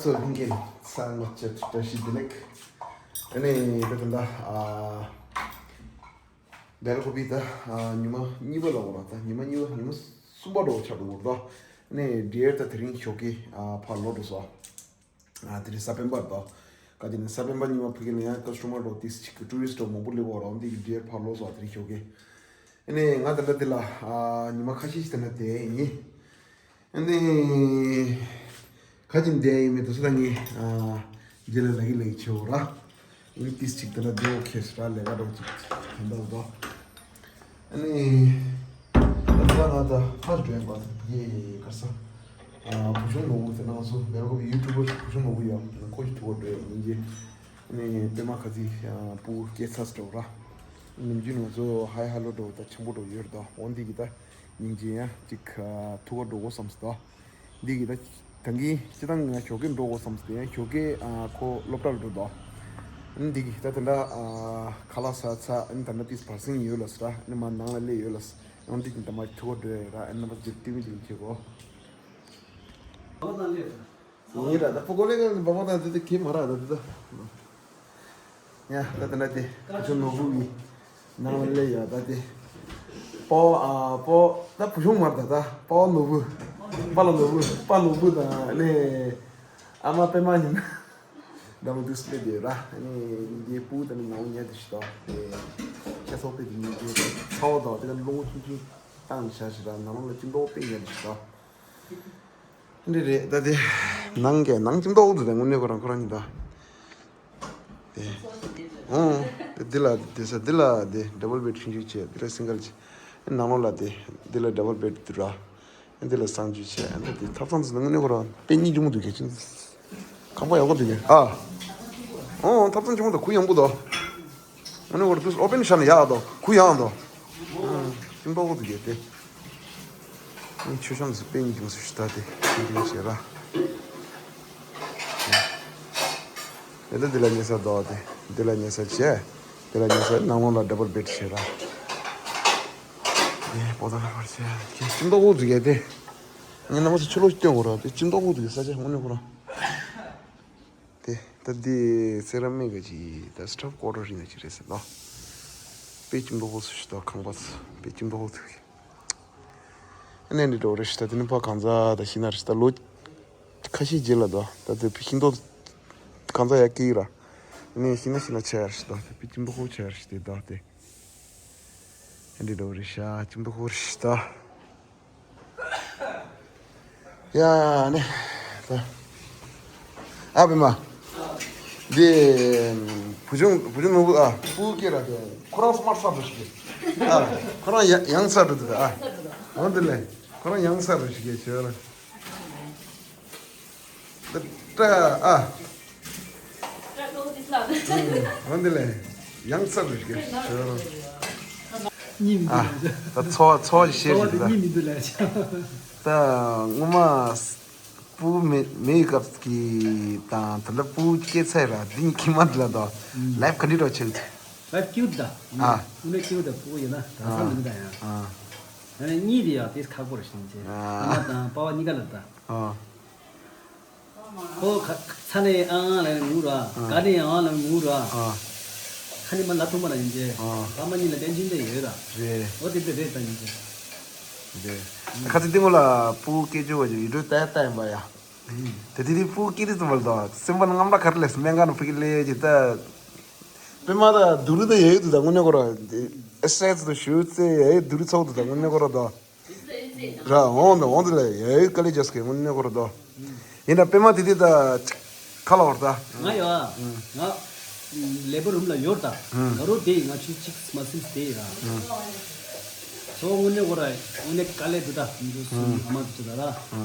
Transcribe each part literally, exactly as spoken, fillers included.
སོ་ལྷན་རྒྱས་ཚང་མ་བཅས་བཀྲ་ཤིས་བདེ་ལེགས། ཨ་ནི་ད་ད་ད་ཨ་བེལ་ཀོ་པི་ད་ཨ་ཉི་མ་གཉིས་པ་ལ་འོ་ར། ད་ཉི་མ་གཉིས་པ་ཉི་མ་གསུམ་པ་འགྲོ་ཆགས་འགྲོ་འོ་ར། ད་ཨ་ནི་འདྲེར་ད་དེ་རིང་ཞོགས་ཀས་ཨ་ཕར་ལོག་འགྲོ་སོང་། ཨ་དེ་རིང་གཟའ་སྤེན་པ་རེད་དོ། ག་ཅི་ནས་གཟའ་སྤེན་པ་ཉི་མ་ཕ་གི་ལ་ཡང་ཀ་སི་ཊོ་མར་འགྲོ་ཏིས་ཅིག་ཊུ་རི་སི་ཊི་མང་པོ་སླེབས་འོ་ར། འོ་འདི་གི་འདྲེར་ཕར་ལོག་སོང་ཨ་དེ་རིང་ཞོགས་ཀས། ཨ་ནི་ང་ད་ལྟ་འདི་ལ་ཨ་ཉི་མ་ཁ་ཤས་ཤིག་ད་ལྟ་བསྡད་ཡིན། ཨ་ནི་ཁ་ཅིག་བསྡད་ཡིན་མེད་དུ་སུ་ལ་ངས་ཨ་རྗེས་ལ་ལག་གི་ལག་གི་བྱེད་འོ་ར། ཨ་ནི་ཏིས་ཅིག་ད་ལྟ་འདི་འོ་ཁེ་སི་ར་ལས་ཀ་འགྲོ་ཅིག་གན་ད་འོ་དོ། ཨ་ནི་ད་ལྟ་ང་ད་ཧ་འགྲོ་ཡིན་པ་ཡེ་ག་ས་ཨ་བུ་ཆུང་ནོར་བུ་དེ་ནང་སུ་མེ་ར་ཁོ་བི་ཡུ་ཊུ་བར་བུ་ཆུང་ནོར་བུ་ཡོད། ཁོ་ཞིག་ཐུག་འགྲོ་ཡིན་གྱི། ཨ་ནི་པད་མ་ཁ་ཚིག་ཨ་སྤུ་སྐྱེས་ཚར་འགྲོ་ར། ནམ་རྒྱུན་ང་ཚོ་ཧའི་ཧ་ལོ་འགྲོ་ད་ཆེན་པོ་འགྲོ་ཡོད་རེད་དོ། འོ་འདི་གི་ད་སྙིང་རྗེ་ཡང་ཅིག་ཨ་ཐུག་ག་འགྲོ་དགོས་བསམ་སོང་དོ། འདི་གི་ད་ད་གིན་སྤྱི་བཏང་ང་ཞོགས་ཀས་འགྲོ་དགོས་བསམ་སོང་། དེ་ཡང་ཞོགས་ཀས་ཨ་ཁོ་སློབ་གྲྭ་ལ་འགྲོ་དོ། ཨ་ནི་འདི་གི་ད་དེ་འདྲ་ཨ་ཁ་ལག་ཟ་ཚར། ཨ་ནི་ད་ལྟ་ཏིས་བར་སེང་ཡོད་ལ་ཟེར་ར། ཨ་ནི་མ་ནང་ལ་སླེབས་ཡོད་ལ་ཟེར། འོ་འདི་གི་ད་མ་ཐུག་ག་འགྲོ་ཡ་ར། ཨ་ནི་རྣམ་པ་ཅིག་ལྟོས་མི་འདུག་ཁྱེད་གོ། ཡིན་ར། ད་ཕོ་གོ་ལེ་ག་ལེ་བ་བ་དང་དེ་དེ་ཁྱེད་མ་ར། ད་དེ་ད། ཡ་ད་དེ་འདྲ་དེ་བུ་ཆུང་ནོར་བུ་གི་ནང་ལ་སླེབས་ཡ། ད་དེ་པོ་ཨ་པོ་ད་བུ་ཆུང་མ་རེད། ད་ད་པོ་ནོར་བུ། པ་ལ་ནོར་བུ། པ་ནོར་བུ་དང་ནི་ཨ་མ་པད་མ་ཡིན། ད་མོ་དུས་སླེབས་དེ་ར། ནི་འདི་སྤུ་ད་ནི་ནང་ཉལ་དེ་ཞིག་དང་དེ་ཁྱེད་ཚོ་པེ་དེ་ཉིན་དེ་ཚ་བ་དང་དེ་ག་རླུང་ཆུང་ཆུང་བཏང་བཞག་ཞིག་ར། ནང་ལ་ཅི་མདོག་དཔེ་ཉལ་དེ་ཞིག་དང་། འདི་རེད། ད་དེ་ནང་གི་ནང་ཅི་མདོག་འདུག་ད་དངོས་གནས་ཁོ་རང་ཁོ་རང་ཉིད་ད། དེ་ཨོ་དེ་འདི་ལ་དེ་ས་འདི་ལ་དེ་ཌབ་བལ་བེཌ་ཆུང་ཆུང་བྱས། འདི་ལ་སིང་གལ་བྱས། ནང་ལོགས་ལ་དེ་འདི་ལ་ཌབ་བལ་བེཌ་འདུག་ར། འདི་ལ་གསང་སྤྱོད་བྱས། འདི་དེ་ཐབ་ཚང་ཚོ་དངོས་གནས་ཁོ་རང་དཔེ་སྙིང་རྗེ་མོ་འདུག་གལ་ཆེན། ཁང་པ་ཡག་པོ་འདུག་གས། ཨ་ཨོ་ཐབ་ཚང་ཆུང་མོ་དང་གུ་ཡངས་པོ་དང་། ཨ་ནི་འོར་དུ་ཨོ་པན་ཤ་ན་ཡག་དོ། གུ་ཡངས་དོ། ཨ་ཅིམ་པོ་གོ་དུ་གེ་ཏེ། ཨ་ཆོས་ཤམ་སུ་པེན་ཀྱི་སུ་ཤི་ཏ་ཏེ་ཅིམ་ཅིམ་བྱེད་ར། ཨེ་ད་འདི་ལ་ཉེ་ས་དོ་ཏེ། འདི་ལ་ཉེ་ས་བྱས། འདི་ལ་ཉེ་ས་ནང་ལོགས་ལ་ཌབ་བལ་བེཌ་བྱེད་ར། ཨེ་པོ་ཏ་ལ་བར་བྱས། ཅིམ་པོ་གོ་དུ་གེ་ཏེ། ངས་ནང་མ་སུ་ཆུ་ལོག་སྟོན་གོ་ར་ཏེ། ཅིམ་པོ་གོ་དུ་གེ་ས་ཆ་ཧོ་ནི་གོ་ར། དེ་ད་འདི་སེ་ར་མིག་གི་ད་སི་ཊབ་ཀོ་ཊར་རིང་གི་རེད་ཟེར་ལ། དཔེ་ཅིག་མདོག་པོ་སུ་ཞིག་དང་ཁང་པ་ཚོ་དཔེ་ཅིག་མདོག་པོ་ཐུག་གི། ཨ་ནི་འདི་འགྲོ་རེ་ཞིག་ད་དེ་ནི་ཕ་གང་ཟག་ད་ཤི་ན་རེ་ཞིག་ད་ལོ་ཁ་ཤས་རྗེས་ལ་ད་ད་དེ་ཕི་ཤིང་ཏོག་གང་ཟག་ཡ་ཀི་ར། ཨ་ནི་ཤི་ན་ཤི་ན་ཆ་ཡ་རེ་ཞིག་ད་དེ་དཔེ་ཅིག་མདོག་པོ་ཆ་ཡ་རེ་ཞིག་དེ་ད་དེ། ཨ་འདི་འགྲོ་རེ་ཞིག་ཅིག་མདོག་པོ་རེ་ཞིག་ད། ཡ་ནི། ད། ཨ་བི་མ། འདི། བུ་ཆུང་བུ་ཆུང་ནོར་བུ་ཨ་སྤུ་གུ་སྐྱེས་ར་དེ་ཁོ་རང་སྨར་ཚར་འགྲོ་ཞིག་གི། ཨ་ཁོ་རང་ཡ་ཡང་ཚར་འགྲོ་དེ་ཨ། འོ་འདི་ལས་ཁོ་རང་ཡང་ཚར་འགྲོ་ཞིག་གི་བྱོས་ར། ད་ཨ། འོ་འདི་ལས་ཡང་ཚར་འགྲོ་ཞིག་གི་བྱོས་ར། གཉིད་མི་ཨ། འདུག་ལ། ད་ཚོ་ཚོ་ཞིག་བཤད་ཚོ་ཞིག་དེ་ད། གཉིད་མི་འདུག་ལ། ད་སྔོན་མ་སྤུ་མེ་མེ་ཡི་སྐབས་ཀྱི་དང་ད་ལྟ་སྤུ་སྐྱེས་ཚར་ར་འདི་གཉིས་ཁྱིམ་མ་འདི་ལ་དོ། ལའིབ་ག་འདྲི་འགྲོ་ཆེ་གི། ལའིབ་སྐྱིད་ད། ཨ། དངོས་གནས་སྐྱིད་ད་སྤུ་ཡིན་ན་ད་ས་མི་འདུག་ད་ཡང་། ཨ། ཨ་ནི་གཉིད་དེ་ཡང་དེ་ཁག་པོ་རེད་ཤིང་ཆེ། ཨ། ཨ་མ་དང་པ་ཕ་གཉིས་ཀ་ལ་ད། ཨ། ཁོ་ཁ་ཚ་ནས་ཨང་ཨང་ལ་ངུ་ར། ཨ། དགའ་ནས་ཨང་ལ་ངུ་ར། ཨ། ཁ་ནས་མ་ལབ་ཐུབ་མ་ལ་ཡིན་ཅེ། ཨ། ཕ་མ་གཉིས་ལ་ཏན་ཅིན་དེ་ཡོད་ར། རེད། འོ་དེ་དེ་རེད་ད་ཡིན་ཅེ། རེད། ཁ་ཚིག་སྟེང་ལ་སྤུ་སྐྱེ་རྒྱུ་བ་ཅིག་ཡིད་སྤྲོ་ལྟ་ལྟ་ཡིན་པ་ཡ། ཨུམ། དེ་དེ་དེ་སྤུ་སྐྱེ་དུས་ཙམ་པ་ལ་དང་སེམས་པ་ནང་རྔམ་ར་ག་རེ་ལས་སྨན་ཁང་ནང་ཕ་གི་ལས་ཅེ་ད། པད་མ་ད་སྡུག་རུས་ད་ཡོད་ཡོད་དུ་ད་དངོས་གནས་ཁོ་ར། ཨེ་སེ་ཚོ་ཞུ་ཚེ་ཡ་ཡོད་སྡུག་རུས་ཚ་བོ་དུ་ད་དངོས་གནས་ཁོ་ར་ད། ར་འོང་དང་འོང་དེ་ལ་ཡ་ཡོད་དཀའ་ལས་རྒྱག་སྐད་དངོས་གནས་ཁོ་ར་ད། ཡིན་ན་པད་མ་དེ་དེ་ད་ཁ་ལ་བར་ད། ང་ཡོད་ཨ། ང་ལེ་བར་རུམ་ལ་ཡོད་ད། ད་རུང་དེ་ང་ཆུ་གཅིག་མ་སིམ་དེ་ར། ཚོ་དངོས་གནས་ཁོ་ར་དངོས་གནས་དཀའ་ལས་དུ་ད་མི་འདུག་སུ་ཨ་མ་དུ་ད་ར།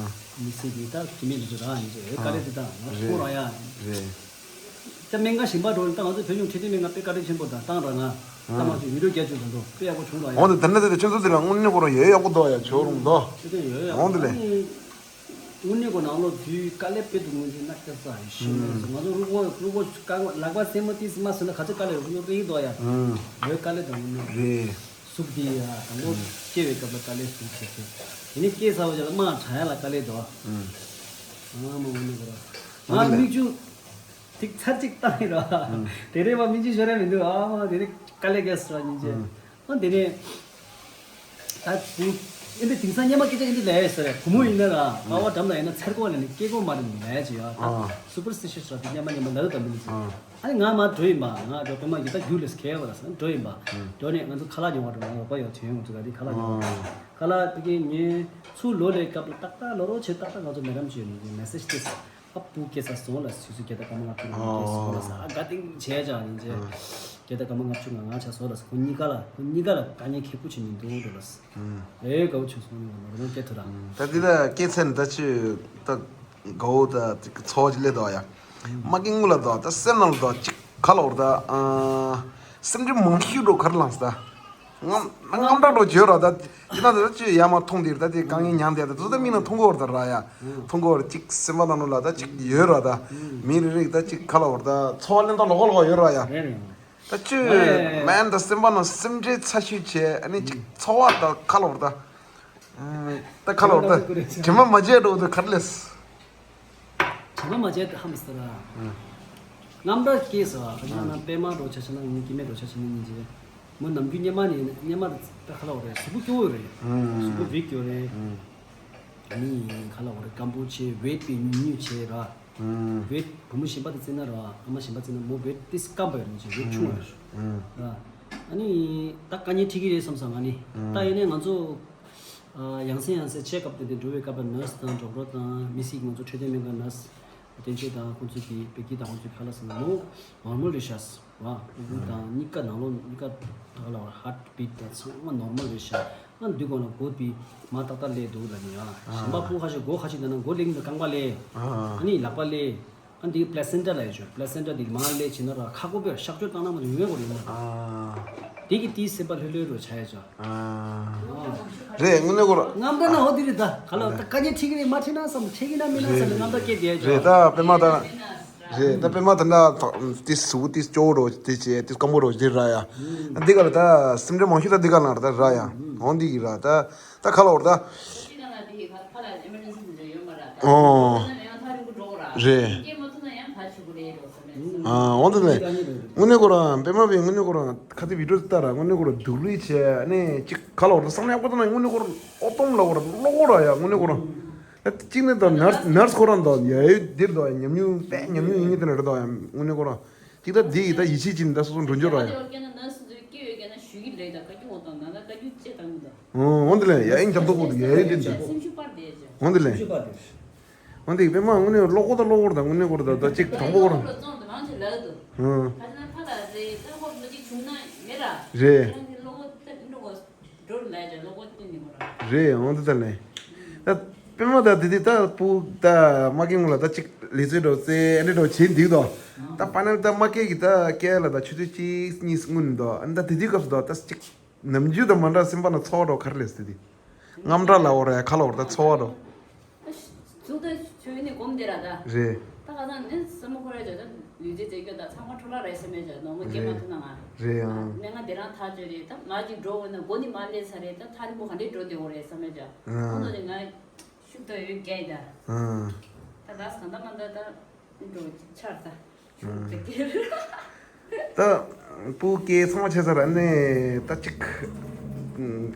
མི་སེ་དེ་ད་དེ་མེད་དུ་ད་ར་ཡིན་ཅེ་དཀའ་ལས་དུ་ད་ང་ཁོ་ར་ཡ། རེད། ད་སྨན་ཁང་གཞན་པ་འགྲོ་ད་ང་ཚོ་བོད་གཞུང་འཕྲོད་བསྟེན་སྨན་ཁང་དཔེ་བཀའ་དྲིན་ཆེན་པོ་དང་བཏང་ར་ང་། ད་ང་ཚོ་ཡུན་རིང་རྒྱ་ཆུ་དང་དུ་དཔེ་ཡག་པོ་བྱུང་ར་ཡ། འོ་ན་ད་ནི་ད་ད་ཁྱོད་ཚོ་དེ་ལ་དངོས་གནས་ཁོ་རང་ཡོད་ཡག་པོ་འདུག་ཡ་ཆོག་རུང་དོ། ཆུ་ཚོད་ཡོད་ཡ། འོང་དེ་ལས། དངོས་གནས་ཁོ་ནང་ལོགས་དུས་དཀའ་ལས་དཔེ་འདུག་ངོས་འཛིན་ན་སྐྱ་ས་ཡི་ཤི་མེད་སོང་ང་ཚོ་རུ་གོ་རུ་གོ་དཀའ་ལག་པ་སེན་མོ་ཏིས་མ་སོན་ན་ག་ཚོད་དཀའ་ལས་རུ་གོ་རེད་དོ་ཡ། ཡོད་དཀའ་ལས་དང་དངོས་གནས། རེད། སུབ་དེ་ཡ་དང་པོ་སྐྱེ་བའི་སྐབས་ལ་དཀའ་ལས་སུབ་བྱེད་ཚེ། དེ་ནས་སྐྱེས་ཚར་བ་ཅིག་ལ་དམག་དྲག་ཡ་ལ་དཀའ་ལས་དོ། ཨང་མ་དངོས་གནས་ཁོ་ར། ང་མིག་ཆུ་ཐིག་ཚར་གཅིག་བཏང་ཡིན་ར། དེ་རེད་བ། མིག་ཆུ་ཤོར་ཡ་མི་འདུག་ཨ་མ་དེ་རེད། དཀའ་ལས་ཁག་སོང་ཉིན་བྱེད། ཨ་དེ་ནས་ད་བུ་ཨེ་འདི་དེང་སང་སྙེ་མ་སྐད་ཆ་ཨེ་འདི་ལས་ཟེར་བུ་མོ་ཡིན་ན་ར། ཨ་བ་འགྲམ་ལ་ཡིན་ན་ཚེར་ཀོ་ལ་ནི་སྐྱེ་གོ་མ་རེད་ལས་ཅི་ཡ། ད་སུ་པར་སི་ཤི་ཤི་ར་དེ་སྙེ་མ་སྙེ་མ་ལ་དུ་དམ་མི་ཚེ། ཨ་ནི་ང་མ་འགྲོ་ཡིན་པ། ང་འགྲོ་པའི་མ་ཡི་ད་རྒྱུ་ལས་སྐལ་བ་ལ་ས་འགྲོ་ཡིན་པ། འགྲོ་ནས་ང་ཚོ་ཁ་ལག་ཉོ་བ་འགྲོ། ང་ལོག་པ་ཡོད་དུས་ང་ཚོ་ག་དེ་ཁ་ལག་ཉོ་བ་འགྲོ། ཁ་ལག་དེ་གའི་ཉོས་ཚུར་ལོག་ལས་སྐབས་ལ་ཏག་ཏག་ལོ་རོ་བྱེད་ཏག་ཏག་ང་ཚོ་མེ་རམ་བྱས་ནས་མེ་སེ་ཇི་དེ། ཨ་སྤུ་སྐྱེས་ས་སོང་ལ་སུ་སུ་སྐྱེ་ད་སྐར་མ་ལྔ་བཅུ་ང་ང་སྐྱེས་སོང་ལ་ས། ཨ་དགའ་ཏིང་བྱས་ཅག་ཡིན་ཅེ། སྐྱེ་ད་སྐར་མ་ལྔ་བཅུ་ང་ང་ཆ་སོང་ལ་ས། ཁོ་གཉིས་ཀ་ལ་ཁོ་གཉིས་ཀ་ལ་དཀའ་ངལ་ཁེ་པོ་བྱེད་མི་འདུག་འགྲོ་ལ་ས། ཨེ་དགའ་བོ་བྱུང་སོང་ལ་ལོ་རོ་སྐྱེ་ཐུ་ར། ད་འདི་ད་སྐྱེས་ཚེ་ནི་ད་ཆུ་ད་དགའ་བོ་ད་ཚོ་ཅི་ལེ་དོ་ཡ། མ་སྐྱེ་དངུལ་ལ་དོ་ད་སེམས་ནང་ལ་དོ་ཅིག་ཁ་ལོ་བར་ད་སེམས་ཅན་མང་ཤོས་འགྲོ་གར་ལངས་ད། ངམ་ངམ་དྲག་འགྲོ་བྱོས་ར་ད། དེ་ན་ད་ཅི་ཡ་མ་མཐོང་དེར་ད་དེ་དཀའ་ངལ་མྱངས་དེ་ད་དུ་ད་མིན་ན་མཐོང་གོ་བར་ད་ར་ཡ། མཐོང་གོ་བར་ཅིག་སེམས་པ་ནང་ལ་ད་ཅིག་ཡོད་ར་ད། མི་རེ་རེ་ད་ཅིག་ཁ་ལོ་བར་ད་ཚོ་བ་ལེན་ད་ལོག་ལོག་ཡོད་ར་ཡ། ད་ཅི་མན་ད་སེམས་པ་ནང་སེམས་ཁྲལ་ཚ་ཤོས་བྱས་ཨ་ནི་ཅིག་ཚོ་བ་ད་ཁ་ལོ་བར་ད། ད་ཁ་ལོ་བར་ད་དྲི་མ་མ་བྱས་འགྲོ་ད་གར་ལས། བྱ་བ་མ་བྱས་ཏེ་ཧམ་ཟེར་ར། རྔམ་དྲག་སྐྱེས་སོ། ཁ་ཆག་ན་པད་མ་འགྲོ་ཆ་ཆ་ན་ངའི་སྐྱེ་མེད་འགྲོ་ཆ་ཆ་ན་ཉིན་རྗེས། མོ་ནམ་རྒྱུན་སྙེ་མ་ནས་སྙེ་མ་ད་ཁ་ལ་འོ་རེད། གཟུགས་པོ་སྐྱོ་བོ་རེད། གཟུགས་པོ་བིག་སྐྱོ་རེད། ཨ་ནི་ཁ་ལ་འོ་རེད། སྐམ་པོ་ཆེ་ཝེད་པའི་ཉུང་ཉུང་ཆེ་ར། ཝེད་བུ་མོ་གཞན་པ་དང་བརྩིས་ན་ར། ཨ་མ་གཞན་པ་བརྩིས་ན་མོ་ཝེད་ཏིས་སྐམ་པ་ཡོད་ནི་ཆེ་ཝེད་ཆུང་བ་རེད། ར། ཨ་ནི་ད་དཀའ་ངལ་འཕྲད་ཀྱི་རེད་བསམ་སོང་ང་ནི། ད་ཡིན་ནའི་ང་ཚོ། ཡང་སེ་ཡང་སེ་ཆེ་སྐབས་དེ་དུས་འགྲོ་བའི་སྐབས་ནར་སི་དང་ཌོག་ཊར་དང་མི་སི་ང་ཚོ་འཕྲོད་བསྟེན་སྨན་ཁང་ནར་སི་བསྟན་ཆོས་དང་ཁོང་ཚོ་གི་བེ་ཀི་དང་ཁོང་ཚོའི་ཁ་ལག་ཟིན་ན་མོ་ནོར་མལ་རེད་ཤག་བ། དབུགས་དང་གཉིས་ཀ་ནང་ལོགས་གཉིས་ཀ་ད་ག་ལ་བ་ཧར་ཊི་བིཊ་དང་ཚང་མ་ནོར་མལ་རེད་ཤག་ང་འདུག་གོང་ལ་མགོ་བི་མ་ཏག་ཏག་ལས་འདུག་ལ་ནི་ཡ། གཞན་པ་ཕོ་ཁ་ཤས་མགོ་ཁ་ཤས་དེ་ན་མགོ་ལེགས་འདུག་རྐང་པ་ལས། ཨ་ནི་ལག་པ་ལས། ཨ་འདི་པླེ་སེན་ཊ་ལ་ཡོད་ཆོག་པླེ་སེན་ཊ་འདི་མ་ལས་བྱེད་ན་ར་ཁག་པོ་བས་གཤག་བཅོས་བཏང་ན་མ་ཡོང་ཡོད་གོ་རེད་མ། ཨ། དེ་གི་དེའི་སེམས་པ་ལྷོད་ལྷོད་རུ་ཆ་ཡ་ཆོག་ཨ། རེད་དངོས་གནས་གོ་ར། རྔམ་དྲག་ན་ཧོ་དེ་རེད་ད། ག་ལ་ད་དཀའ་ངལ་འཕྲད་ཀྱི་རེད་མ་འཕྲད་ན་བསམ་འཕྲད་ཀྱི་ན་མིན་ན་བསམ་ནས་རྔམ་དྲག་སྐད་བསྡད་ཆོག་རེད་ད་པད་མ་ད། རེད་ད་པད་མ་ད་ད་དེ་ཟུག་དེ་སྐྱོ་བོ་རོ་དེ་བྱས་དེ་སྐམ་པོ་རོ་དེ་ར་ཡ། འདི་ག་ལ་ད་སེམས་ཁྲལ་མང་ཤོས་ད་འདི་ག་ལ་ར་ད་ར་ཡ། འོང་འདི་གི་ར་ད། ད་ཁ་ལ་འོར་ད། ཨོ། རེད། ཨ་འོ་འདི་ལས། དངོས་གནས་ཁོ་རང་པད་མ་བའི་དངོས་གནས་ཁོ་རང་ཁ་ཏི་བི་ཌིའོ་ལྟ་ར་དངོས་གནས་ཁོ་རང་སྡུག་ལུས་བྱས་ནས་ཅིག་ཁ་ལ་འོར་ད་བསམ་ཡག་པོ་ད་ན་དངོས་གནས་ཁོ་རང་ཨོ་སྟོང་ལ་འོར་ལོག་འོར་ཡ་དངོས་གནས་ཁོ་རང་། ད་གཅིག་ནས་ད་ནར་སི་ནར་སི་ཁོ་རང་ད་ཡ་ཡོད་འདིར་ད་ཡ་ཉམས་མྱོང་དཔེ་ཉམས་མྱོང་ཡིན་ངེས་དེ་ན་རེད་ད་ཡ་དངོས་གནས་ཁོ་རང་། ཅིག་ད་འདི་ཡི་ད་ཡིད་ཆེས་ཅིག་ད་སོ་སོ་འགྲོ་འཇོག་ར་ཡ། ཨོ་འོ་འདི་ལས་ཡ་ཡིན་ཀྱང་ཐོག་གོ་འདུག་ཡ་ཡོད་འདི་འདི། འོ་འདི་ལས། འོ་འདི་ལས། དངོས་གནས་ལོག་གོ་ད་ལོག་གོ་ད་དངོས་གནས་གོ་ད་ད་ཅིག་དང་པོ་གོ་ར། ཧུང་། རེད་འོ་འདི་ད་ལས། ད་པད་མ་ད་དེ་དེ་ད་སྤུ་ད་མ་སྐྱེ་སྔོན་ལ་ད་ཅིག་ལས་ཚོད་འགྲོ་ཚེ་ཨ་འདྲེ་འགྲོ་བྱེད་འདུག་དོ། ད་པ་ནལ་ད་མ་སྐྱེ་གི་ད་སྐྱེ་ལ་ད་ཆུ་ཚོད་གཅིག་གཉིས་སྔོན་དོ་ཨ་ད་དེ་དུས་སྐབས་སུ་དོ་ད་ཅིག་ནམ་རྒྱུན་དང་མ་འདྲ་སེམས་པ་ན་ཚོར་བ་འགྲོ་ག་རེ་ལས་སྲིད་དེ། རྔམ་དྲག་ལ་འོ་ར་ཡ་ཁ་ལ་འོ་ར་ད་ཚོར་བ་འགྲོ། ཟུག་ད་ཆོས་ནི་སྒོམ་དེ་ར་ད། རེད། ད་ཁ་སང་ནི་བསམ་བློ་འཁོར་ར་བྱ་ད་ལུས་རྩལ་རྩེད་སྐྱོ་ད་ཚང་མ་འཕྲོ་བརླག་རེད་བསམ་མེད་བྱ་ནོར་མ་སྐྱེ་མ་ཐུབ་ན་ང་རེད། རེད་ཨང་། སྨན་ཁང་དེ་རང་ཐག་ཆོད་རེད་ད་མ་ཅིག་འགྲོ་འོ་ན་མགོ་ནི་མ་ལས་ས་རེད་ད་ཐག་རིང་པོ་ག་འདྲས་འགྲོ་བདེ་འོ་རེད་བསམ་མེད་བྱ། ཁོ་ཚོ་ནི་ང་ཤུགས་ད་ཡོད་རྒྱ་ཡི་ད། ད་ད་ས་ད་མ་ད་ད་འགྲོ་ཆར་ད། ད་སྤུ་སྐྱེས་ཚང་མ་བྱས་ཚར་ནས་ད་ཅིག་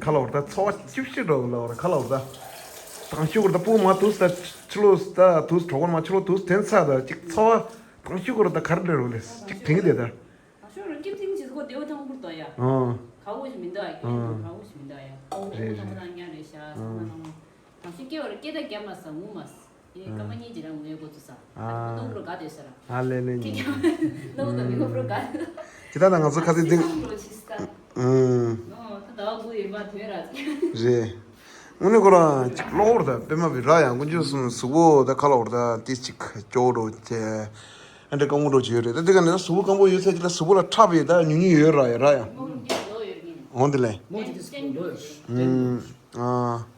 ཁ་ལ་བར་ད་ཚོ་བ་ཅིབ་ཅིབ་འགྲོ་ལ་བར་ཁ་ལ་བར་ད་དང་ཤུག་བར་ད་སྤུ་མ་དུས་ད་ཕྱི་ལོ་ད་དུས་གྲོགས་མ་ཕྱི་ལོ་དུས་དྲན་ཚ་ད་ཅིག་ཚོ་བ་དང་ཤུག་བར་ད་གར་འདྲ་རོ་ལས་ཅིག་དྲན་གི་དེ་ད། ད་ཤུག་ར་ཀིབ་ཐིང་ཅིག་ཁོ་དེའུ་ཐང་པུར་ཏོ་ཡ། ཨང་། ག་འོ་ཞིག་མི་འདུག་ཨ་ཀིབ་ཐིང་ག་འོ་ཞིག་མི་འདུག་ཨ་ཡ། ཨོ་རེད་ཐང་པུ་རེད། ཐང་ཉ་རེད་ཤ་ཨང་། ད་ཤི་སྐྱེ་བར་སྐྱེ་ད་རྒྱ་མ་ས་ངུ་མ་ས། ཨེ་ཀ་མ་གཉིས་ཀྱི་རང་ངུ་ཡོད་གོ་ཚུ་ས། ཨ་ནོ་རོ་ག་དེ་ཤ་ར། ཨ་ལེ་ལེ་ཉི། ནོ་ད་མི་ངོ་རོ་ག། ཅི་ད་ན་ང་ཚོ་ཁ་སི་ཏིང་། ཨུམ། ནོ་ད་ད་གུ་ཡིན་པ་དོན་ར། རེད། དངོས་གནས་ཁོ་རང་ཅིག་གློག་འོར་ད་པད་མ་བི་ར་ཡང་དཀོན་མཆོག་གསུམ་གཟུགས་པོ་ད་ཁ་ལ་འོར་ད་ཏི་ཅིག་ཅོ་རོ་ཅེ། ཨ་འདྲ་སྐམ་པོ་རོ་ཅེ་ཡོད་རེད་ད་དེ་ག་ནས་ད་གཟུགས་པོ་སྐམ་པོ་ཡོད་ཚད་ཅི་ད་གཟུགས་པོ་ལ་ཁྲག་བི་ད་ཉུང་ཉུང་ཡོད་ར་ཡ་ར་ཡ། འོང་དེ་ལེ། ཨུམ། ཨ།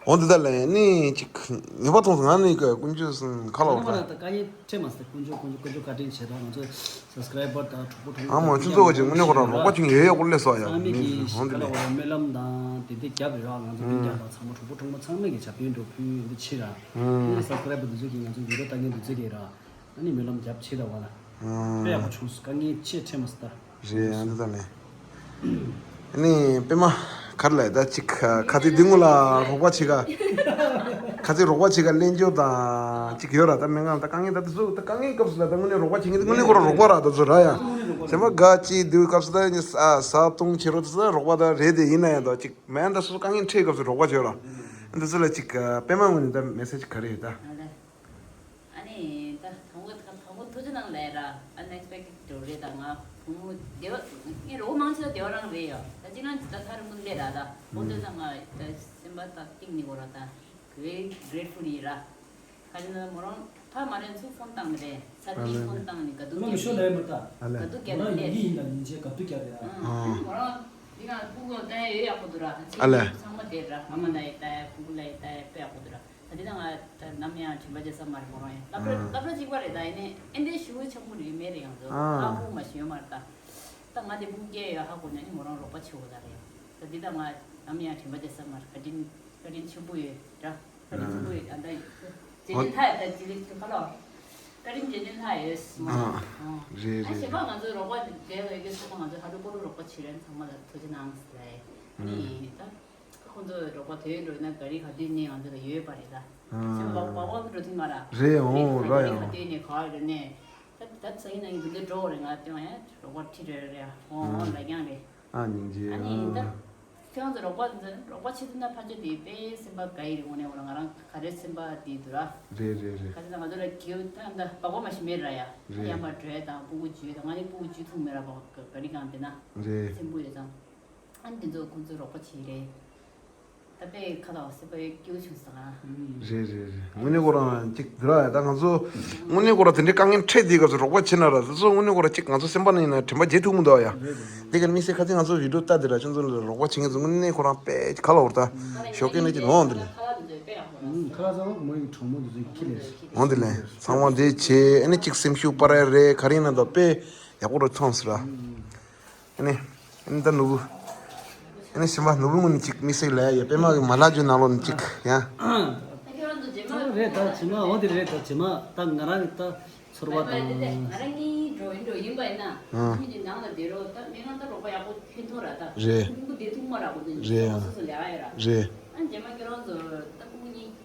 འོ་འདི་ལྟར་ལས་ནི་ཅིག་ངེས་པ་མཐོང་སོང་ང་ནི་ཀ་དཀོན་མཆོག་གསུམ་ཁ་ལ་འོ་ད། ད་དཀའ་ངལ་འཕྲད་མ་སོང་། དཀོན་མཆོག་དཀོན་མཆོག་དཀོན་མཆོག་བཀའ་དྲིན་ཆེ། ད་ང་ཚོ་སབ་སི་ཀ་རའི་བར་དང་གྲོགས་པོ་གྲོགས་མོ་ཨ་མ་ཁྱོད་ཚོ་བ་ཅིག་དངོས་གནས་ཁོ་རང་རོགས་པ་ཅིག་ཡོད་ཡོད་སྐོར་ལས་སོ་ཡ། ཚང་མས་ཀྱི་འོ་འདི་ཁ་ལ་ལས། འོ་ར་སྨོན་ལམ་དང་དེ་འདྲ་རྒྱབ་རེད་ར། ང་ཚོ་སྤུན་ཀྱག་དང་ཚང་མ་གྲོགས་པོ་གྲོགས་མོ་ཚང་མས་ཀྱི་ཞབས་བརྟན་སྒྲུབ་ཕུལ་འདི་ཕྱིར་ར། ཨ་ནི་སབ་སི་ཀ་རའི་བར་འདི་ཚོ་གིས་ང་ཚོ་བི་ཌིའོ་ལྟ་མཁན་འདི་ཚོ་གིས་ར། ཨ་ནི་སྨོན་ལམ་རྒྱབ་བྱེད་ད་བ་ལ། དཔེ་ཡག་པོ་བྱུང་སོང་། དཀའ་ངལ་ཆེ་ཕྲད་མ་སོང་ད། རེད། ཨ་འདི་ད་ལས། ཨ་ནི་པད་མ་ག་རེ་ལབ་ད་ཅིག་ཁ་ཚིག་འདི་སྔོན་ལ་རོགས་པ་བྱེད་ག་ཁ་ཚིག་རོགས་པ་བྱེད་ག་གླེང་རྒྱུ་དང་ཅིག་ཡོད་ར། ད་སྨན་ཁང་ད་དཀའ་ངལ་ད་དེ་ཚོ་ད་དཀའ་ངལ་སྐབས་སུ་ད་ད་དངོས་གནས་རོགས་པ་བྱེད་མཁན་དེ་དངོས་གནས་ཁོ་རང་རོགས་པ་ར། ད་ཚོ་ར་ཡ་སེམས་པ་དགའ་ཅིག་དུས་སྐབས་སུ་ད་ནི་ས་ས་སྟོང་བྱེད་རོགས་ད་ས་རོགས་པ་ད་རེད་དེ། ཡིན་ན་ཡང་ད་ཅིག་མེད་ད་སོ་སོ་དཀའ་ངལ་འཕྲད་སྐབས་སུ་རོགས་པ་བྱེད་ར། འདི་ཚོ་ལ་ཅིག་པད་མ་ངོས་ནས་ད་མེ་སེ་ཇི་ག་རེ་ཡོད་ད། ཨ་ནི་ད་དང་པོ་ད་དང་པོ་ཐུགས་རྗེ་གནང་ལས་ར། ཨན་ཨེགས་པེག་ཊེཌ་འགྲོ་རེད། ད་ང་བུ་མོ་སྡེ་བ་ངའི་རོགས་མང་ཆེ་ད་སྡེ་བ་རང་རེད་ཡ། ད་ཅི་ན་ད་ཐ་རི་མུན་ལས་ར། ད་ཨོ་དེ་ད་ང་ད་སེམས་པ་ད་གཏིང་ནས་གོ་ར། ད་very grateful ཡིན་ར། ག་རེ་ན་མོ་རང་ཕ་མ་རེ་ཚུར་ཕོན་བཏང་ནི་རེད། ས་ཐིག་ཕོན་བཏང་ནི་ག་དུ་ལོ་མི་ཤོ་ལས་མ་ད། ཨ་ལས། ག་དུ་རྒྱ་མོ་ལས་ཡིན་ད་ཡིན་ཆེ་ག་དུ་རྒྱ་རེད། ཨ་མོ་རང་འདི་ང་ཕྲུ་གུ་ལྟ་ཡ་ཡོད་ཡག་པོ་འདུག་ར། ཨ་ལས། ཚང་མ་དེ་ར། ཨ་མ་ལ་ཡི་ལྟ་ཡ་ཕྲུ་གུ་ལ་ཡི་ལྟ་ཡ་དཔེ་ཡག་པོ་འདུག་ར། ད་འདི་ད་ང་ད་ནམ་ཡང་དྲན་པ་བརྗེད་ས་མ་རེད། མོ་རང་ཡང་སློབ་གྲྭ་སློབ་གྲྭ་གཅིག་པ་རེད། ད་ཡིན་ནའི་ཨེ་འདྲའི་ཞུ་ཆེན་པོ་རེད་མེད་རེད། ཡང་ཚོ་ཨ་ཕྲུ་གུ་མ་ཞིག་ཡོད་མ་རེད། ད་ད་ང་དེ་ཕྲུ་གུ་སྐྱེ་ཡོད་ཧ་གོ་ནས་ནི་མོ་རང་རོགས་པ་བྱེད་འོ་ད་རེད། ད་འདི་ད་ང་ནམ་ཡང་དྲན་པ་བརྗེད་ས་མ་རེད། བཀའ་དྲིན་བཀའ་དྲིན་ཆེན་པོ་ཡོད་ར། བཀའ་དྲིན་ཆེན་པོ་ཡོད། ཨ་ད་བརྗེད་དོན་ཐག་ཡོད། ད་བརྗེད་དོན་ཁ་ལོ། བཀའ་དྲིན་བརྗེད་དོན་ཐག་ཡོད་སྨོ། ཨ་རེད་ཨ་རེད། གཞན་པ་ང་ཚོའི་རོགས་པ་འབྲེལ་བའི་གི་སོགས་ང་ཚོ་ཧ་ལུ་ཀོ་ལུ་རོགས་པ་བྱེད་རན་ཚང་མ་ལ་ཐུགས་རྗེ་གནང་ཟེར་ལ། ཨ་ནི་ད་ཁོང་ཚོ་རོགས་པ་དེ་འགྲོ་ན་ག་རི་ག་དུས་ནས་ང་ཚོ་ལ་ཡོད་པ་རེད་ད། ཨ་སེམས་པ་བག་བག་འགྲོ་ཐུབ་མ་ར། རེད། འོ་ར་ཡང་ག་དུས་ནས་ག་རེ་ནས་ད་ད་ཚ་ཡིན་ན་ཡིན་དུ་འདི་འགྲོ་རེད། ང་དེ་ཡང་རོགས་པ་ཁྲིད་རེ་རེ་ཧོ་ཧོ་ལ་རྐྱང་རེད། ཨ་སྙིང་རྗེ། ཨ་ནི་ད་ཁྱེད་རང་ཚོ་རོགས་པ་འཛིན་རོགས་པ་བྱེད་ཐུབ་ན་ཕལ་ཆེར་དེ་དཔེ་སེམས་པ་དགའ་ཡི་རེད། དངོས་གནས་འོ་ན་ང་རང་ག་རེ་སེམས་པ་དེ་འདུག་ར། རེད་རེད་རེད། ག་ཚོད་ང་ཚོ་ལ་གིའུ་ད་ད་སྦག་སྦག་མ་ཞིག་མེད་ར་ཡ། རེད། ཡང་མ་འགྲོ་ཡ་དང་སྤུ་གུ་འཇུས་དང་། ང་ནི་སྤུ་གུ་འཇུས་ཐུབ་མེད་ར། སྦག་ག་རི་གང་དེ་ན། རེད། སེམས་པོ་ཡོད་ཙང་། ཨ་ནི་དེ་ཚོ་ཁོང་ཚོ་རོགས་པ་བྱེད་རེད། ད་དཔེ་ཁ་ལག་སེ་པའི་སྐྱིད་པོ་བྱུང་སོང་ང་། རེད་རེད་རེད། དངོས་གནས་ཁོ་རང་ཅིག་དེ་ར་ཡ། ད་ང་ཚོ་དངོས་གནས་ཁོ་རང་དེ་འདྲའི་དཀའ་ངལ་འཕྲད་དེའི་སྐབས་སུ་རོགས་པ་བྱེད་ན་ར། དེ་ཚོ་དངོས་གནས་ཁོ་རང་ཅིག་ང་ཚོ་སེམས་པ་ནང་ཡིན་ན་དྲན་པ་བརྗེད་ཐུབ་མི་འདུག་ཡ། རེད་རེད། དེ་ག་དམིགས་བསལ་ཁ་ཚིག་ང་ཚོ་བི་ཌིའོ་ལྟ་དེ་ར། ཁྱོད་ཚོ་ལ་རོགས་པ་བྱེད་མཁན་ཚོ་དངོས་གནས་ཁོ་རང་དཔེ་ག་ལ་འོར་ད་ཞོགས་ཀས་ནས་ཅིག་འོང་དེ་ལས། ཁ་ལག་ཚང་མ་མོ་ཡི་གྲོགས་མོ་དེ་ཚོའི་ཁྱི་ལས། འོང་དེ་ལས་ཚང་མ་འདི་བྱེད། ཨ་ནི་ཅིག་སེམས་ཤུགས་སྤར་ཡ་རེད། ག་རེ་ཡིན་ན་ད་དཔེ་ཡག་པོ་རུ་མཐོང་སོང་ར། ཨ་ནི། ཨ་ནི་ད་ནོར་བུ། ཨ་ནི་སེམས་པ་ནོར་བུ་ངོས་ནས་ཅིག་དམིགས་བསལ་ལབ་ཡ་ཡོད། པད་མ་གི་མ་ལབ་རྒྱུ་ནང་ལོགས་ནས་ཅིག་ཡ། ད་ཁྱོད་རང་ཚོ་རྗེས་མ། ཚང་མ་རེད་ད། རྗེས་མ་འོ་དེ་རེད་ད། རྗེས་མ་ད་ང་རང་གི་ད་ཚོར་བ་དང་། ང་རང་གཉིས་འགྲོ་ཡིན་འགྲོ་ཡིན་པ་ཡིན་ན། ཨང་། མི་དེ་ནང་ལ་བསྡད་རོགས། ད་སྨན་ཁང་ད་རོགས་པ་ཡག་པོ་ཕན་ཐོགས་ར་ད། རེད། ཁུང་བུ་བསྡད་ཐུབ་མ་ར་གོ་ད། རེད། སོ་སོ་ལས་ཀ་ཡོད་ར། རེད། ཨ་རྗེས་མ་ཁྱོད་རང་ཚོ་ད་ཁུང་བུ་གཉིས།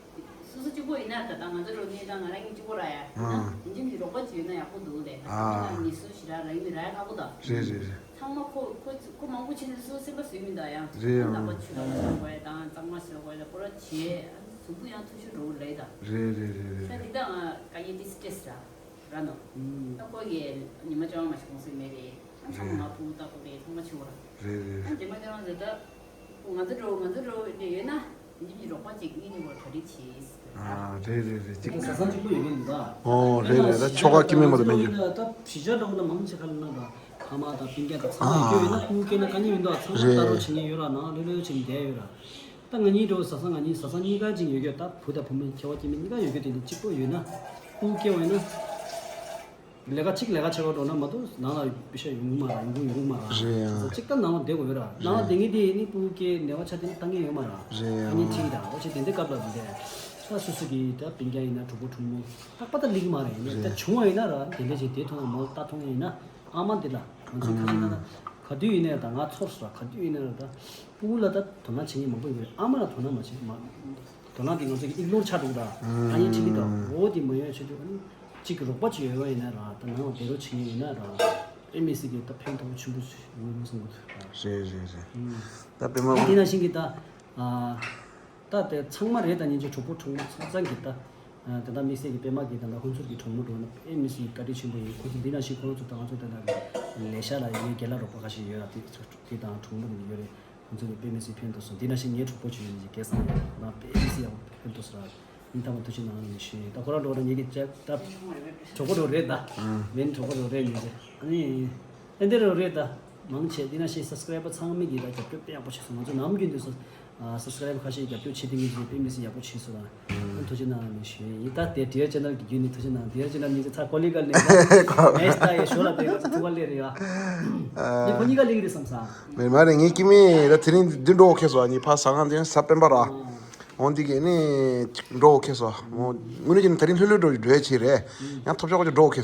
སོ་སོ་གཅིག་པོ་ཡིན་ན་ད་ལྟ་ང་ཚོ་རོགས་གནས་དང་ང་རང་གཉིས་གཅིག་པོ་ར་ཡ། ཡིན་ན་ཨང་། ཡིན་གཅིག་མིན་གཅིག་རོགས་པ་བྱས་ན་ཡག་པོ་འདུག་ལས། ཨ། ད་ངེད་ཚོ་ཞེ་དྲག་ར་ཡིན་མི་ར་ཡ་ཁག་པོ་ད། རེད་རེད་རེད། ཚང་མ་ཁོ་ཁོ་ཁོ་མང་པོ་བྱས་ནས་སོ་སོ་སེམས་པ་བཟོས་མི་འདུག་ཡང་། རེད་ཡང་། ནང་པ་ཆུ་ལ་ཞོག་དགོས་དང་གཙང་མ་ཞོག་དགོས་དང་པོ་ར་བྱས། ཨ་གཟུགས་པོ་ཡང་འཐུ་ཤོར་འགྲོ་གི་རེད་ད། རེད་རེད་རེད་རེད། ད་འདི་ད་ང་དཀའ་ངལ་འདི་སི་ཊེ་རེ་སི་ར་ར་ནོ། ཨུམ། ད་ཁོ་གི་ཉི་མ་བཅོ་ལྔ་མ་ཞིག་གོང་ཚད་མེད་རེད། ཨ་ཚང་མ་ང་ཕྲུ་གུ་ལྟ་དགོས་རེད། ཚང་མ་བྱེད་དགོས་ར། རེད་རེད་ཨ་རེད། འདི་མ་བཅོ་ལྔ་ཟེར་ད། ང་ཚོ་འགྲོ་ང་ཚོ་འགྲོ་འདྲ་ཡོད་ན། ཡིན་གྱི་རོགས་པ་གཅིག་གཉིས་གཉིས་བར་གྲ་སྒྲིག་བྱས། ཨ་རེད་རེད་རེད། གཅིག་ད་བཟའ་ཚང་གཅིག་པུ་ཡོད་མཁན་འདུག་ད། ཨོ་རེད་རེད། ད་ཆོ་ག་སྐྱེ་དམན་མ་གཏོགས་མེད་རྒྱུ། ད་གཞིས་ཆགས་འདྲ་བོ་ན་མང་ཆེ་ཁ་ལ་ན་ད་ཕ་མ་དང་སྤུན་ཀྱག་དང་ཚང་མ་ཡོད་ཡོད་ན། སྤུ་གུ་སྐྱེས་ན་དཀའ་ངལ་མི་འདུག་ཚང་མ་ལྟ་རོགས་བྱེད་མཁན་ཡོད་ར། ནང་ལྷོད་ལྷོད་བྱེད་མཁན་བསྡད་ཡོད་ར། ད་ང་གཉིས་འདྲ་བོ་བཟའ་ཚང་ང་གཉིས་བཟའ་ཚང་གཉིས་ཀ་གཅིག་ཡོད་རྒྱུ། ད་བུ་དང་བུ་མོ་ཁྱད་པར་སྐྱེ་མེད་གཉིས་ཀ་ཡོད་རྒྱུ། དེ་འདྲ་གཅིག་པོ་ཡོད་ན། སྤུ་གུ་སྐྱེ་བ་ཡིན་ན། ལས་ཀ་གཅིག་ལས་ཀ་བྱེད་པར་འགྲོ་ན་མ་གཏོགས་ནང་ལ་པེ་ཤ་ཡོང་གི་མ་རེད། ཡོང་གི་ཡོང་གི་མ་རེད། རེད་ཡ། གཅིག་ད་ནང་ལ་བསྡད་དགོས་ཡོད་ར། ནང་ལ་བསྡད་མཁན་དེ་ནི་སྤུ་གུ་སྐྱེ་ནད་པ་ཆགས་དེ་ནི་ལྟ་མཁན་ཡོད་མ་རེད། རེད་ཡ། ཨ་ནི་ཁྲིད་ད་འོ་ཆེ་དེ་འདྲའི་སྐབས་ལ་འདི་འདྲ་ད་སོ་སོ་གི་ད་སྤུན་ཀྱག་ཡིན་ན་གྲོགས་པོ་གྲོགས་མོ་རྟག་པར་ད་སླེབས་ཀྱི་མ་རེད། ཡིན་ནའི་ད་རེད། བྱུང་བ་ཡིན་ན་ར་དེ་འདྲ་ཞིག་དེ་ཐོག་ནས་མོ་ལྟ་མཐོང་ཡ་ཡིན་ན། ཨ་མ་འདི་ལ་ང་ཚོའི་ཁ་ཆེ་ན་ན་ག་དུས་ཡིན་ནའི་ད་ང་ཚོར་སོང་ར། ག་དུས་ཡིན་ནའི་ད་སྤུ་གུ་ལ་ད་དོ་སྣང་བྱེད་མཁན་མང་པོ་ཡོད་རེད། ཨ་མ་ལ་དོ་སྣང་མ་བྱེད་མ། དོ་སྣང་དེ་ང་ཚོ་གི་ཨིག་ནོར་ཆགས་འདུག་ད། ཨ་ཡིན་ཁྲིད་ཀྱི་ད། འོ་དེ་མ་ཡོང་བྱེད་དུས་ཨ་ནི་གཅིག་གི་རོགས་པ་ཅིག་ཡོད་པ་ཡིན་ན་ར། ད་ནང་ལ་བསྡད་རོགས་བྱེད་མཁན་ཡིན་ན་ར། ཨེ་མི་སི་གི་ད་ཕན་ཐོགས་ཆེན་པོ་ཞིག་ཡོང་གི་བསམ་གི་འདུག་ད། རེད་རེད་རེད། ད་པད་མ། དེ་ནང་བཞིན་གྱི་ད། ཨ། ད་དེ་ཚང་མ་རེད། ད་ཉིན་གཅིག་གྲོགས་པོ་གྲོགས་མོ་ཚང་ཚང་གི་ད། ཨ། ད་ལྟ་དམིགས་བསལ་གྱི་པད་མ་གི་ད་ལྟ་ཁོང་ཚོ་གི་གྲོགས་མོ་འགྲོ་ན་ཨེ་མི་སི་བཀའ་དྲིན་ཆེན་པོ་ཡིན། ཁོང་ཚོ་འདི་ནང་བཞིན་ཁོང་ཚོ་ད་ང་ཚོ་ད་ལྟ་ལས་ཤག་ལ་ཡིན་ནའི་རྒན་ལགས་རོགས་པ་ཁ་ཤས་ཡོད་ར། དེ་དེ་དང་གྲོགས་མོ་གི་ཡོད་རེད། ཁོང་ཚོ་གི་ཨེ་མི་སི་ཕན་ཐོགས་སོང་། འདི་ནང་བཞིན་ངའི་གྲོགས་པོ་ཅིག་ཡོད་ནི་ཅིག་སྐལ་བཟང་ཡོད་ན་ཨེ་མི་སི་ཡག་ཕན་ཐོགས་སོང་ར། ཡིན་ཐང་མ་ཐུགས་རྗེ་གནང་ནི་ཞུ། ད་ཁོ་རང་འགྲོ་ན་ངེད་ཀྱི་ཅག་ད་གྲོགས་པོ་རོགས་རེད་ད། མིན་གྲོགས་པོ་རོགས་རེད་ནི་ཅི། ཨ་ནི། ཨེ་འདི་རོགས་རེད་ད། མང་ཆེ་འདི་ནང་བཞིན་སབ་སི་ཀ་རའི་བར་ཚང་མས་ཀྱིས་ད་རྒྱབ་སྐྱོར་དཔེ་ཡག་པོ་བྱས་སོང་། ང་ཚོ་ནམ་རྒྱུན་དུ་སོ། ཨ། སབ་སི་ཀ་རའི་བར་ཁ་ཤས་རྒྱབ་སྐྱོར་བྱེད་མཁན་ཚོས་དཔེ་མི་སྲིད་ཡག་པོ་བྱས་སོང་ད། ཐུགས་རྗེ་གནང་ནི་ཞུ་ཡིན། ད་དེ་ཌི་ཡར་ཅེ་ནལ་གྱི་བརྒྱུད་ནས་ཐུགས་རྗེ་གནང་། ཌི་ཡར་ཅེ་ནལ་ནི་ཚེ་ཚ་ཀོ་ལི་ག་ལེ་ད་ངས་ད་ཡེ་ཞོ་ལ་དེ་ག་ཚོ་ཐུག་པ་ལེ་རེད་ཡ། ནི་ཁོ་གཉིས་ཀ་ལེ་གི་རེད་བསམ་ས། མེད་མ་རེད། ངའི་སྐྱེ་དམན་ད་དེ་རིང་འདི་འགྲོ་ཁེལ་སོང་། ངའི་ཕ་ཟ་ཁང་དེ་ས་སྤེན་པ་ར། འོང་འདི་གི་ནི་ཅིག་འགྲོ་ཁེ་སོ། འོང་དངོས་གནས་ཀྱི་ནི་ད་རིང་ལྷོད་ལྷོད་འགྲོ་འགྲོ་ཡ་ཆེ་རེད། ཡང་ཐོབ་ཆོག་གི་འགྲོ་ཁེ།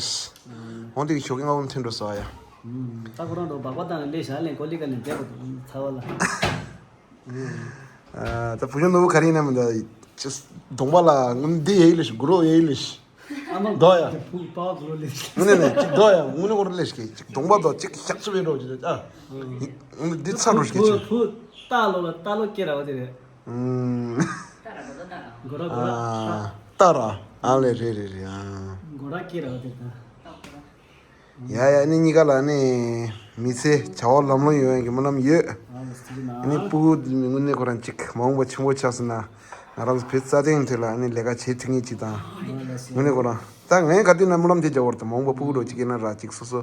འོང་འདི་གི་ཞོགས་ཀྱི་སྔ་བོ་ཐོན་འགྲོ་སོ་ཡ། ད་ཁོ་རང་འགྲོ་སྦག་སྦག་བཏང་ནས་ལས་བྱ་ལས་གོ་ལི་ཀ་ནས་བསྡད་པ་འདུག་ཚ་བ་ལ། ད་བུ་ཆུང་ནོར་བུ་ག་རེ་ཡིན་ན་མི་འདུག་གདོང་པ་ལ་འདི་ཡེ་ལེ་ཤི་གུ་རོ་ཡེ་ལེ་ཤི། ཨ་མ་འདོ་ཡ། ཕུག་པའོ་གུ་རོ་ལེ་ཤི། དངོས་གནས་ནས་ཅིག་འདོ་ཡ་དངོས་གནས་ཁོ་ར་ལེ་ཤི་ཅིག་གདོང་པ་འདོ་ཅིག་ཤག་ཚུ་བེ་རོ་ཅིག་ཨ། འདི་ཚ་རུ་ཤི་ཅིག་ཕུག་ཏ་ལོ་ལ་ཏ་ལོ་སྐྱེ་ར་བ་དེ་རེད། གུ་ར་གུ་ར་ཏ། ཏ་ར་ཨ་ལེ་རེད་རེད་རེད་ཨ། གུ་ར་སྐྱེ་ར་བ་དེ་ད། ཡ་ཡ་ནི་གཉིས་ཀ་ལ་ནི་མི་ཚེ་བྱ་བ་ལམ་ལྷོང་ཡོང་ཡ་གི་སྨོན་ལམ་ཡོད། ནི་སྤུ་གུ་དངོས་གནས་ཁོ་རང་ཅིག་མ་འོངས་པ་ཆེན་པོ་ཆགས་སོང་ན་ང་རང་ཚོ་བོད་རྩ་དོན་ཐད་ལ་ནི་ལས་ཀ་བྱེད་ཐུབ་ངེས་ཅིག་དང་། དངོས་གནས་ཁོ་རང་ད་ངས་ག་དུས་ན་སྨོན་ལམ་དེ་རྒྱག་བར་དུ་མ་འོངས་པ་སྤུ་གུ་རོ་ཅིག་ཡིན་ན་ར་ཅིག་སོ་སོ།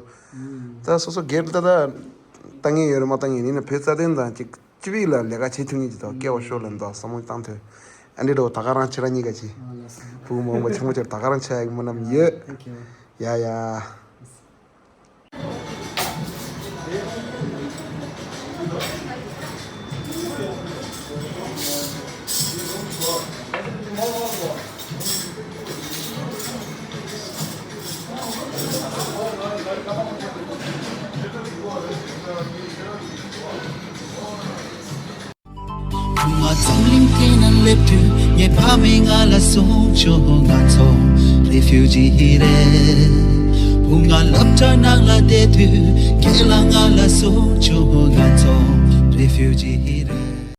ད་སོ་སོ་སྒེར་ད་ད་ལྟ་ངེས་ཡོད་རེད་མ་ལྟ་ངེས་ཡིན་ན་བོད་རྩ་དོན་དང་ཅིག་སྤྱི་པའི་ལ་ལས་ཀ་བྱེད་ཐུབ་ངེས་ཀྱི་དང་སྐལ་བ་ཤོར་ལ་འདུག་བསམ་བློ་བཏང་ཐོས། ཨ་འདྲེ་འགྲོ་ད་ག་རང་ཁྱེད་རང་གཉིས་ཀ་ཅི། བུ་མོ་མོ་ཆེན་མོ་ཆེར་ད་ག་རང་ཆ་ཡག་མོ་རྣམས་ཡོད། ཡ་ཡ། ང་འཛམ་གླིང་སྟེང་ན་སླེབས་དུས་ངའི་ཕ་མས་ང་ལ་གསུངས་བྱུང་ང་ཚོ་རི་ཕིའུ་ཇི་རེད། བུ་ང་སློབ་གྲྭ་ནང་ལ་བསྡད་དུས་རྒན་ལགས་ང་ལ་གསུངས་བྱུང་ང་ཚོ་རི་ཕིའུ་ཇི་རེད།